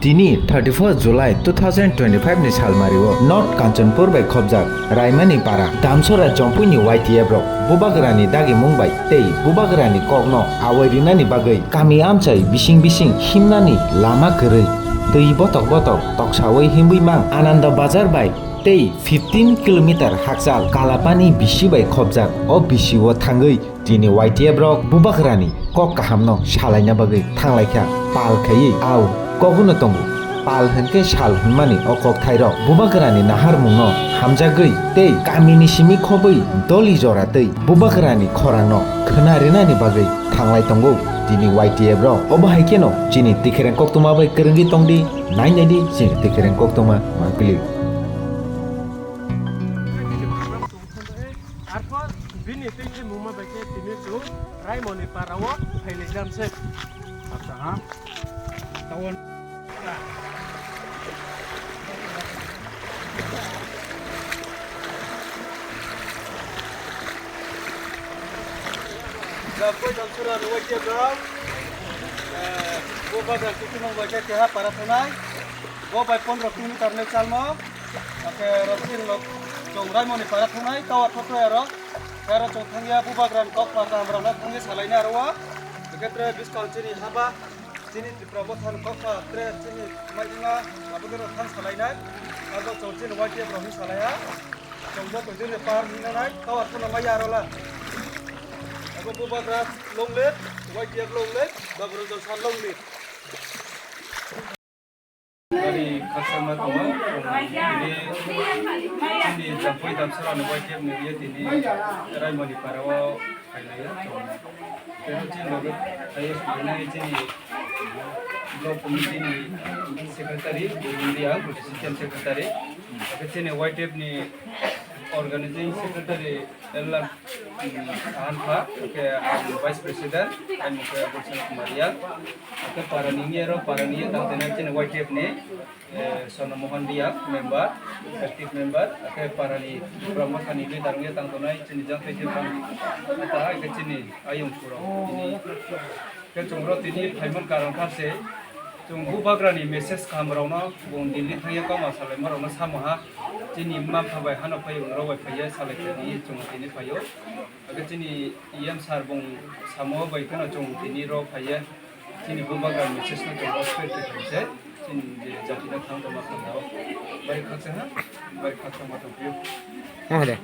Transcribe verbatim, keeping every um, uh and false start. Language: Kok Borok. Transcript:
Tini thirty-first July two thousand twenty-five ni salmario North Kanchanpur bai khobjak Raimani Para Damsora Jompuini Y T F rok Bubagrani dagimung bai tei Bubagrani kokno awai rinani bagwi kami amchai bising bising himnani lama kwrwi twi botok botok toksawi himwi mang Ananda Bazar bai tei fifteen kilometer hakchal Kalapani bisi bai khobjak. O bisio thangwi tini Y T F rok Bubagrani kok kahamno salaina bagwi thanglaikha. Pal khaiwi ao koguno tongo. Pal hinkhe sal hwnmani o kokthairok Bubagrani naharmungno hamjagwi tei kamini simi khobwi doli jora twi Bubagrani khorangno khwna rinani bagwi thanglai tongo tini Y T F rok. Obo hai kheno chini Tikhereng koktwma bai kwrwngwi tongdi, nai naidi chini Tikhereng koktwma mangpili. Arpor bini twi twi mungma bai khe tini chwng Raimoni Para o phailai jam se. Acha ha. Tawon. Jabkoi Damsora ni Y T F rok, eh, bo bazar kitimung bai khe keha para thunai. Bo bai pondro kilometer ni chalmo. Ake rok tin lok chwng Raimoni Para thunai, tower thokre aro. Tei aro chwng thangya Bubagrani kok pha kaham rokno thangwi salainai aro o. Hwnkhe tre buskang chini haba, chini Tripura bwthani kok pha tre chini maidima abo khe rok thang salainai. Abo chwng chini Y T F rok hin salaiha. Chwng bo twi chini par hinna nai, tower phano maya aro la. Abo Bubagra long live, Y T F long live, Baburam Jolsa long live. Bari khakchangma tongo, tini, tini Jabkoi Damsora ni Y T F ni ye tini Raimoni Para o phailaiya. Tei chini loge phaiya, chini block committee ni secretary, India, assistant secretary, tei chini Y T F ni organizing secretary, Ella, mm, Sahan Kha, hwnkhe ang Vice President, ang hwnkhe Gulshan Kumar Riya. Hwnkhe parani wngya ro, parani tang tena chini Y T F ni, eh, Sono Mohan Riya, member, active member, hwnkhe parani Tripura Mothani leader wngya tang tonai chini jang tei tei pang. Ata hai khe chini ayung puro. Tini, khe chwng ro tini phaimani karon kha se, chwng Bubagrani message kaham rokno, bung Delhi thangya kok ma salaima rokno samo ha. Chini mma bai hano phai, oro bai phaiya, salai khe di, chwng tini phaio. Ake chini E M sir bung samo bai kheno chwng tini ro phaiya. Chini Bubagra message no chwng respect khe khaise. Chini je jati no thang tongma thang tao. Bai khaksa ha, bai khaksa ma tong phiyo. Oh, de.